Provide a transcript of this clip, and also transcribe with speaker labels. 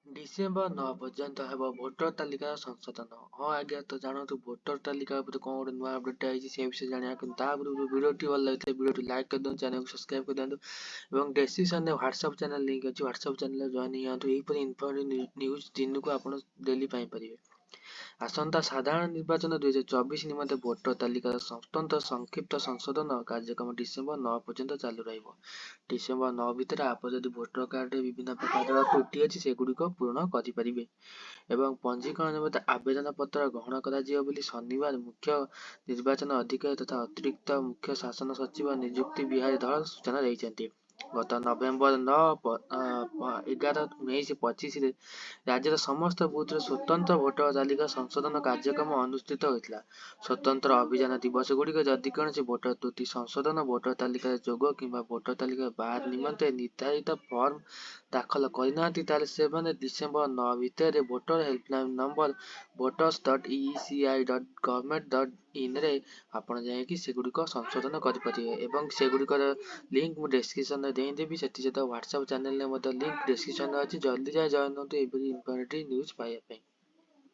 Speaker 1: December 9 ପର୍ଯ୍ୟନ୍ତ ହେବ voter ତାଲିକାର ସଂଶୋଧନ। ହଁ ଆଜ୍ଞା, ତ ଜାଣନ୍ତୁ ଭୋଟର ତାଲିକା ଉପରେ କ'ଣ ଗୋଟେ ନୂଆ ଅପଡେଟ୍ ଆଇଛି, ସେ ବିଷୟରେ ଜାଣିବା। କିନ୍ତୁ ତା ପୂର୍ବରୁ ଭିଡ଼ିଓଟି ଭଲ ଲାଗିଥିଲେ ଭିଡ଼ିଓଟି ଲାଇକ୍ କରିଦିଅନ୍ତୁ, ଚ୍ୟାନେଲକୁ ସବସ୍କ୍ରାଇବ୍ କରିଦିଅନ୍ତୁ ଏବଂ ଡେସ୍କ୍ରିପସନରେ ହ୍ୱାଟ୍ସଆପ୍ ଚ୍ୟାନେଲ ଲିଙ୍କ୍ ଅଛି, ହ୍ୱାଟ୍ସଆପ୍ ଚ୍ୟାନେଲରେ ଜଏନ୍ ହେଇଯାଆନ୍ତୁ। ଏହିପରି ଇନଫର୍ମେଟିଭ୍ ନ୍ୟୁଜ୍ ଦିନକୁ ଆପଣ ଡେଲି ପାଇପାରିବେ। ଆସନ୍ତା ସାଧାରଣ ନିର୍ବାଚନ 2024 ନିମନ୍ତେ ଭୋଟର ତାଲିକାର ସ୍ୱତନ୍ତ୍ର ସଂକ୍ଷିପ୍ତ ସଂଶୋଧନ କାର୍ଯ୍ୟକ୍ରମ ଡିସେମ୍ବର 9 ପର୍ଯ୍ୟନ୍ତ ଚାଲୁ ରହିବ। ଡିସେମ୍ବର 9 ଭିତରେ ଆପଣ ଯଦି ଭୋଟର କାର୍ଡ଼ରେ ବିଭିନ୍ନ ପ୍ରକାରର ତ୍ରୁଟି ଅଛି, ସେଗୁଡ଼ିକ ପୂରଣ କରିପାରିବେ ଏବଂ ପଞ୍ଜୀକରଣ ନିମନ୍ତେ ଆବେଦନ ପତ୍ର ଗ୍ରହଣ କରାଯିବ ବୋଲି ଶନିବାର ମୁଖ୍ୟ ନିର୍ବାଚନ ଅଧିକାରୀ ତଥା ଅତିରିକ୍ତ ମୁଖ୍ୟ ଶାସନ ସଚିବ ନିଯୁକ୍ତି ବିହାରୀ ଧଳ ସୂଚନା ଦେଇଛନ୍ତି। ଗତ ନଭେମ୍ବର 9, 11, 19, 25ରେ ରାଜ୍ୟର ସମସ୍ତ ବୁଥରେ ସ୍ୱତନ୍ତ୍ର ଭୋଟର ତାଲିକା ସଂଶୋଧନ କାର୍ଯ୍ୟକ୍ରମ ଅନୁଷ୍ଠିତ ହୋଇଥିଲା। ସ୍ୱତନ୍ତ୍ର ଅଭିଯାନ ଦିବସଗୁଡ଼ିକ ଯଦି କୌଣସି ଭୋଟର ତ୍ରୁଟି ସଂଶୋଧନ, ଭୋଟର ତାଲିକାରେ ଯୋଗ କିମ୍ବା ଭୋଟର ତାଲିକା ବାଦ ନିମନ୍ତେ ନିର୍ଦ୍ଧାରିତ ଫର୍ମ ଦାଖଲ କରିନାହାନ୍ତି, ତାହେଲେ ସେମାନେ ଡିସେମ୍ବର 9 ଭିତରେ voter helpline number voters.eci.government.inରେ ଆପଣ ଯାଇକି ସେଗୁଡ଼ିକ ସଂଶୋଧନ କରିପାରିବେ ଏବଂ ସେଗୁଡ଼ିକର ଲିଙ୍କ୍ ମୁଁ ଡେସ୍କ୍ରିପସନରେ ଦେଇଦେବି। ସେଥିସହିତ ହ୍ୱାଟ୍ସଆପ୍ ଚ୍ୟାନେଲରେ ମଧ୍ୟ ଲିଙ୍କ୍ ଡେସ୍କ୍ରିପସନରେ ଅଛି। ଜଲ୍ଦି ଯାଇ ଜଏନ୍ ହୁଅନ୍ତୁ ଏପରି ଇନଫର୍ମେଟିଭ୍ ନ୍ୟୁଜ୍ ପାଇବା ପାଇଁ।